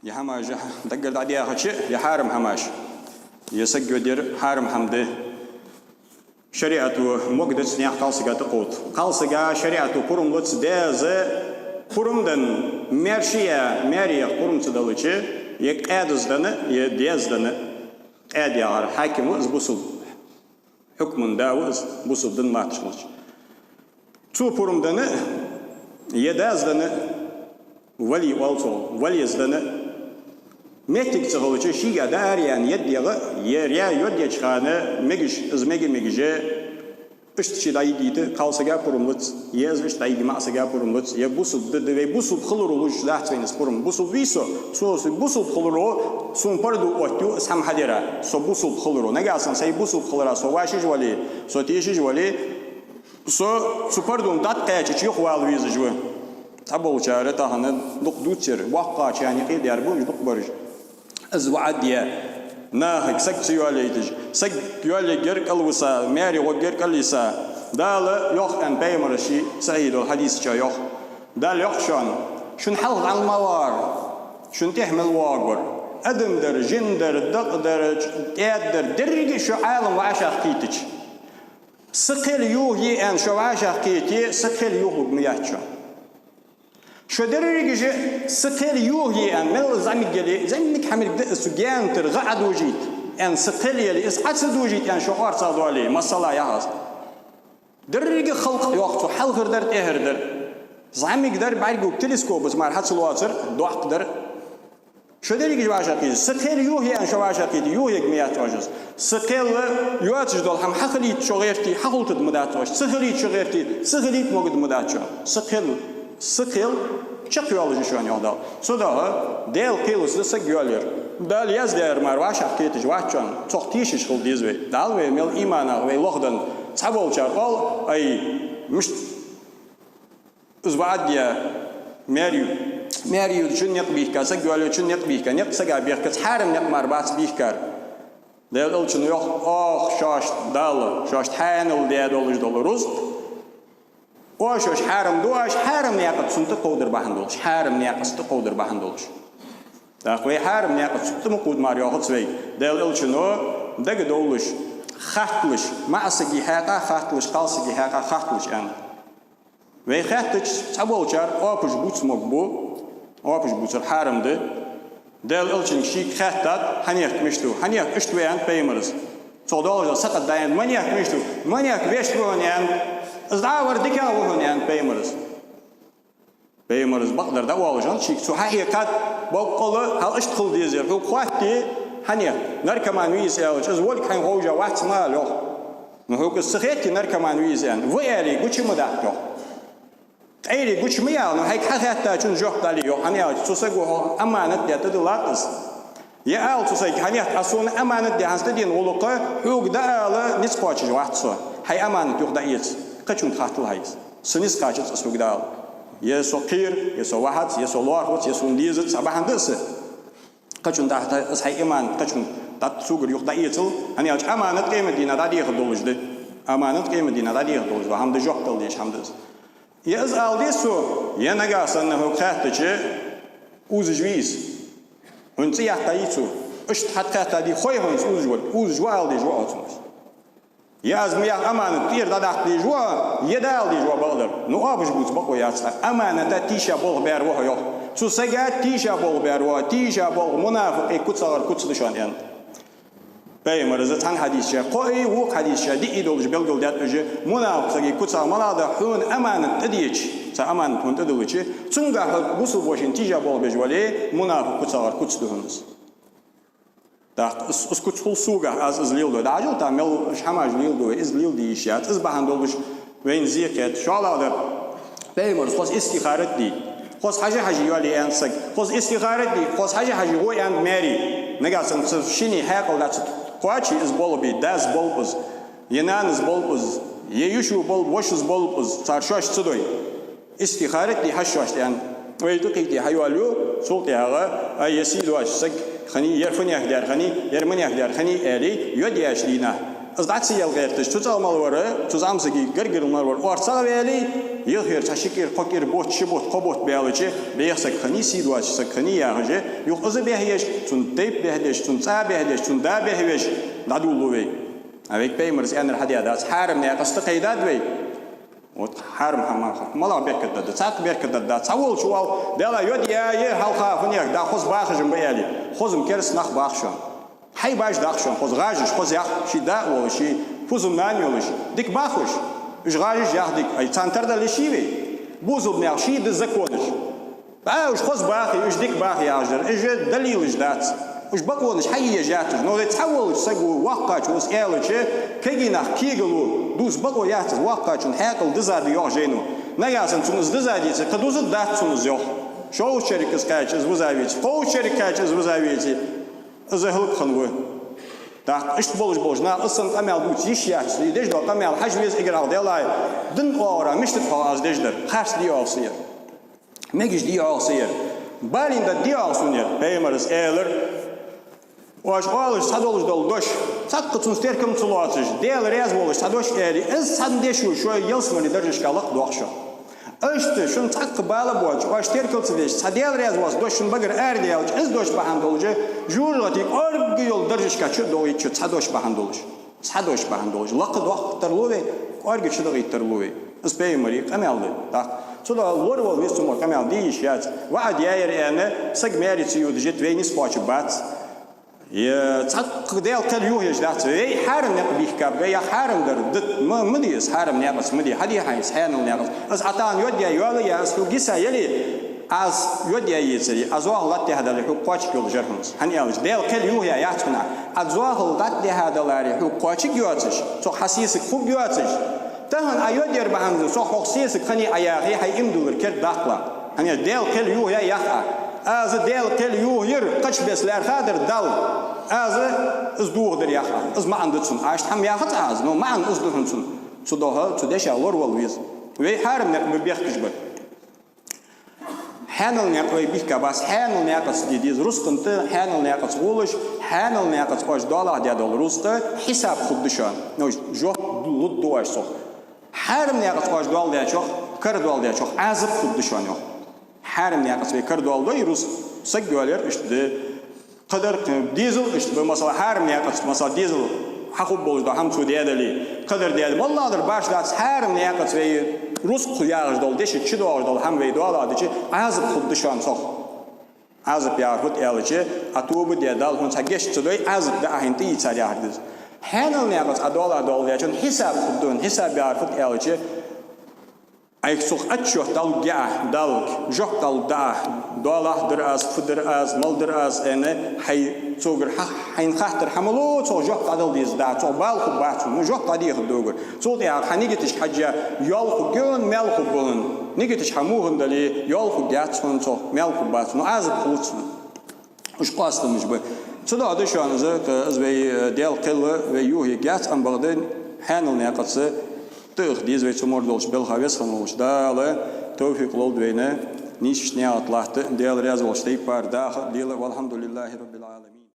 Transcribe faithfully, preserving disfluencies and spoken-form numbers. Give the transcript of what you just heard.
Е хӀамаш даггара дӀадехача, е хьарам хӀамаш. Е саг йодаяр хьарам хӀама да. ШариӀато могадац наьха кхалсага тӀакховда. Кхалсага шариӀато пурам луц даьза, пурам даьнна, маьрша я, маьре яха пурам ца делча, е къаьдаза даьнна, е деза даьнна. Къаьда яхар хьаким ва из бусалба. Хьукман да ва из, бусалба дина латташ хилча. Цо пурам даьнна, е деза даьнна, вали оал цох, валес даьнна. Моттиг ца хилча, шийга дӀаараяьнна йодаяха, е йодаяьча хана мегаш, из мега-мегаш, иштта ше дӀайодийта, кхалсага пурам луц, е из иштта дӀайига маӀа сага пурам луц, е бусалба да, вай бусалба хиларо луш дац вайна из пурам. Бусалба вий со, со, со бусалба хиларо, сона парду оттаю из хӀама хьадара, со бусалба хиларо. Нагахьа санна сай бусалба хилара со вӀашагӀвале, со тешаш вале, со цу пардона дӀатӀакхаьчача юхавала везаш ва. Цхьаболчар тахан дукха дувцар, боккхагӀчарна юкъе дар ба уж дукха бараш. Из ваӀад я, нахага саг ца йоалайташ, саг йоалаергья кӀалвиса, маьре гӀоргья кӀалйиса. Дала йоах аьнна Пайхамара ший сахьихь долча хьадиса чу йоах. Дала йоах шоана: шун хьалха Ӏалам ма вар, шун тӀехьа мел воагӀар. Адам дар, жин дар, дакъа дар, тӀаьда дар, деррига шо Ӏалам вӀашагӀкхийтача, са кхел юхае аьнна шо вӀашагӀкхете, са кхел юхалург ма яц шоана. Шо деррига а са кхел юхае аьнна, мел зӀамига яле, зӀамига хӀамилг да из, цу гаьна тӀара гӀа Ӏодожийта аьнна, са кхел яле, из Ӏо ца дожийта аьнна шо орцагӀдоале, масала яхаш. Деррига халкъ йоах цо, хьалхара дар, тӀехьара дар. ЗӀамига дар, бӀаргагу телескопаца мара хьа ца лоацар, доккха дар. Шо деррига а вӀашагӀкхийта, са кхел юхае аьнна шо вӀашагӀкхете, юхаерг ма яц оаш из. Са кхел йоацаш дола хӀама хьахилийта шо гӀерте, хьахулийтаргда ма дац оаш. Ца хилийта шо гӀерте, ца хилийта могаргда ма дац шоана. Са кхел, са кхел чакхйоалаш я шоана, йоах Дала. Цудухьа Даьла кхелаца да саг йоалаяр. Дала яздаьр мара вӀашагӀкхеташ вац шоана. Цох тешаш хила деза вай. Дала вай мел иманах вай лохадаьннад. Цхьаболчар оал: ай, мишта из ваӀад я, маьре ю. Маьре ю, шун никъ бийхка, саг йоалаю, шун никъ бийхка, никъ сага бехкац, хьарам никъ мара бац бийхкар. Даьла Элчано йоах: оаха шоашта Дала, шоашта хьаьнал даь долаш дола рузкъ, оаха шоаш хьарам ду, оаш хьарам наькъаца цунна тӀакховдар бахьан долаш, хьарам наькъаца тӀакховдар бахьан долаш. ТӀаккха вай хьарам наькъаца цунна тӀа ма кховда мара, йоахац вай. Даьла Элчано дагадовлаш, хатталаш, маӀа сага хьакъехьа хатталаш, кхалсага хьакъехьа хатталаш аьннад. Вай хаьттача, цхьаболчар оапаш бувца могабу, оапаш бувцар хьарам да. Даьла Элчанга шийга хаьттад: хьанехк мишта ва? Хьанехк иштта ва, аьннад Пайхамара. Цох доаллаш дола сакъат дӀааьннад: манехк мишта ва? Манехк вешта ва хьона, аьннад. Из дӀа а вар дикагӀа ва хьона, аьннад Пайхамара. Пайхамара бакъдар дӀаоалаш хиннад шийга, цо хьахьекхад боккъала, хьал иштта хила дезар. Хьога хоатте, хьанехк наркоман вий из аьлча, из волга хьайна ховш вац ма ала, йоах. Ну, хьога из ца хаьтте наркоман вий из аьнна, ва аьле, гуча ма даккха, йоах. Ткъаь гуча ма яла, ну, хьайга хьахаьттачунна жоп дале, йоах. ХӀана аьлча цу саго хьох аманат даь тӀадилла да из. Е ала цу сага: хьанехк, Ӏа сона аманат даь хӀанз тӀадена гӀулакх хьога дӀаала низ кхоачаш вац со. Хьай аманат юха дӀаэца. Кхычунга хаттал хьай из. Са низ кхоачац Ӏа сога дӀаала. Е со кхер, е со вахац, е со лоархӀац, е сона дезац, цхьа бахьан да са. Кхычунна тӀа из хьай аманат кхычунга тӀа согара юха дӀаэцал, хӀана аьлча аманат къематдийнахьа дӀадехаргдолаш да. Аманат къематдийнахьа дӀадехаргдолаш да. ХӀама да, жоп дала дезаш хӀама да из. Е из ала деза цо, е нагахьа санна хьога хаьттача, узаш вий из? Хьона цӀи яккха йий цо? Иштта хьатӀакхаьттад, хой хьона из узаш вар? Узаш ва ала дезаш ва оцунга из. Е аз ма яха аманат тӀера дӀадаккха дезаш ва, е дӀаала дезаш ва бакъдар. Ну, оапаш бувца бокъо яц хьа. Аманата тийша болх баьр ва хьо, йоах. Цу сага тийша болх баьр ва, тийша болх мунафикъий куцагӀара куц да шоана, аьннад. Пайхамара цхьан хьадиса чу кхоъ, вокх хьадиса чу диъ долаш белгалдаьд уж, мунафикъ сага куцагӀа малагӀа да: хьона аманат тӀадеча, цхьа аманат хьона тӀадиллача, цунга хьо бусалба вошийна тийша болх беш вале, мунафикъ куцагӀара куц да хьона из. ТӀаккха из, из куц хул согахьа, аз из леладой. ДӀахьажал тӀа, мел уж хӀамаш леладу вай, из леладе йиш яц. Из бахьан долаш вайна зе кхет. ШоллагӀдар, Пайхамара: хоза истихарат де. Хоза хьажа-хьажа йоалае, аьннад саг. Хоза истихарат де, хоза хьажа-хьажа гӀо, аьннад маьре. Нагахьа санна цу шинне хьаькъал дӀа ца кхоаче, из болх бе, дас болх ба из, е нанас болх ба из, е йиша болх, вошас болх ба из, цар шоаш ца дой. Истихарат де хьажа шоашта, аьннад. Вай тӀакхийте хьайоалаю, цул тӀехьагӀа: ай, е сий доацаш саг хиннай, ер фуннех дар хиннай, ер манех дар хиннай, аьле, йодаяьча дийнахьа Из дӀа ца яла гӀерташ, цу цӀагӀа мел вар, цу зӀамсага гаргара мел вар орцагӀа ваьле, юххера цхьа ши кӀира, кхо кӀира бутт, ши бутт, кхо бутт баьлча, бехк саг хиннай, сий доацаш саг хиннай яхаш, юха из бехъеш, цун тайпа бехъеш, цун цӀа бехъеш, цун да бехъеш, дӀадолалу вай. А вайга пайхамара аьннар хьадаь дац, хьарам наькъаца тӀакхайдаьд вай. Вот хьарам хӀама, малагӀа беркат да, цхьаккха беркат да, цхьаволча вал, Даьла, йод яь, хьалха фунех да, хоза бахаш ба аьле, хоза-м кераста нах бах шоана. Хьайбаш дах шоана, хоза гӀажаш, хоза яхь, ший да а волаш, ший фусам-нана а йолаш, дика бах уж. Уж гӀажаш, яхь дика, ай, царна тардалле ший вай. Бусалба наьха ший да законаш. А, уж хоза бахе, уж дика бахе яхаш дар, уж далилаш дац. Уж бакъонаш хьае езаш яц уж. Но вай цхьаволча саго, воккхачо из аьлча, кагий нах кегалу, дувца бокъо яц из, воккхачун хьаькъал диза да йоах жайно. Нагахьа санна цунна из диза деце, кхы дузаргдац цунна из йоах. Шовзткъа шерага из кхаьча, из виза веце, кховзткъа шерага кхаьча, из виза веце, из хӀалакхинна ва. ТӀаккха иштта болаш болча наха из санна къамаьл дувца йиш яц, из деш дола къамаьл хьажа веза эггара хьалха, Даьллахьа, дин оагӀорахьа мишта да хьогӀ аз деш дар, харц дий оаха са ер? Мегаш дий оаха са ер? Балийна даргдий оаха сона ер? Пайхамара аьлар: оаш оалаш цхьа долаш дола дош, цхьаккха цунца теркам ца лоацаш, Даьла раьза волаш цхьа дош аьле, из цхьан дешо шоай ялсмален даржашка лакхдоах шо. Иштта шун цхьаккха бала боацаш, оаш теркал ца деш, цхьа Даьла раьза воаца дош шун багара арадаьлча, из дош бахьан долаш жожагӀатен кӀоарга йола даржашка чу а доагӀийт шо, цхьа дош бахьан долаш. Цхьа дош бахьан долаш лакхдоаккхаргтарлу вай, кӀоарга чудоагӀийтаргтарлу вай. Из пайхамара къамаьл да. ТӀаккха цудухьа лоравала веза цу мо къамаьл де йиш яц. ВаӀад яьяр аьнна, саг маьре ца йодаш йита вай низ кхоачаргбац. Е цхьаккха Даьла кхел юхаеш дац вай. Вай хьарам наькъа бийхкаб, е хьарам дар дита ма, ма де из, хьарам наькъаца ма де, хьаде хьайна из хьаьнала наькъаца. Из Ӏа тахан йод яь йоалае, из хьога йиса яле, Ӏа из йод яь йицаре, Ӏа зоахал дӀатӀадехьадаларе, хьога кхоачаргйолаш яр хӀанз. ХӀана аьлча, Даьла кхел юхаяь яц хьона. Ӏа зоахал дӀатӀадехьадаларе, хьога кхоачаргйоацаш, цох хьа сесаг хургйоацаш, тахан Ӏа йод яр бахьан долаш цох хьох сесаг хиннай Ӏа яхе, хьай иман диллар кердадаккхалахь. ХӀана аьлча, Даьла кхел юхаяь ях Ӏа. Аз Даьла кхел юхаяр, кхыча беса лаьрхӀа дар Далла. Аз из дохадар ях Ӏа. Из маӀан да цун. Иштта хӀама яхац Ӏа аз, но маӀан из да хьона цун. Цудухьа цу дешах лоравала веза. Вай хьарам наькъа бехкаш бар. Хьаьнала наькъа вай бийхкабац, хьаьнала наькъаца де деза рузкъан тӀа, хьаьнала наькъаца гӀолаш, хьаьнала наькъаца оаш доалахьа даь дола рузкъа хьисап хургда шоана. Ну, жоп лургда оаш цох. Хьарам наькъаца оаш доаладаьчох, кара доаладаьчох Ӏазап хургда шоана, йоах. Хьарам наькъаца вай кара доаладой рузкъа, саг йоалаяр иштта да. Кхыдар, дезал иштта ба, масала, хьарам наькъаца, масала, дезал хьахургболаш дола хӀама цо даь дале, кхыдар даь дале, моллагӀдар башха дац, хьарам наькъаца вай рузкъа яхаш дола, деша чудоагӀаш дола хӀама вай доаладича, Ӏазап хургда шоана цох. Ӏазап яхар фуд аьлча, Ӏа тоба даь, Далла хьона цхьа гешт ца дой, Ӏазап да Ӏа хьайна тӀаийцар яхар да из. Хьаьнала наькъаца Ӏа доаладаьчун хьисап хургда хьона, хьисап яхар фуд аьлча, Ӏайха цох отчёт дӀалургья Ӏа Далла, жоп дӀалургда Ӏа, доалахьа дар аз, фу дар аз, мала дар аз аьнна, хьай цунгара хьа-, хьайна хаттар хӀама лу, цох жоп дӀадала деза да, цох бала хургбац хьона, жоп дӀадехаргда цунгара. Цул тӀехьагӀа хьа нигаташка хьежжа, йоал хургья хьона, маьл хургба хьона. Нигаташ хьа муха дале, йоал хургьяц хьона цох, маьл хургбац хьона, Ӏазап хулац хьона. Уж къоастамаш ба. Цудухьа да шоана из, из вай, э, Даьла кхел вай юхаергьяц, амма бакъда хьаьнала наькъаца тӀаэха деза вай цу мордолча балха. Веза хинна волча Дала товфикъ лолда вайна нийсача наькъа тӀа латта, Даьла раьза волча тайпара даха, лела. والحمد لله رب العالمين.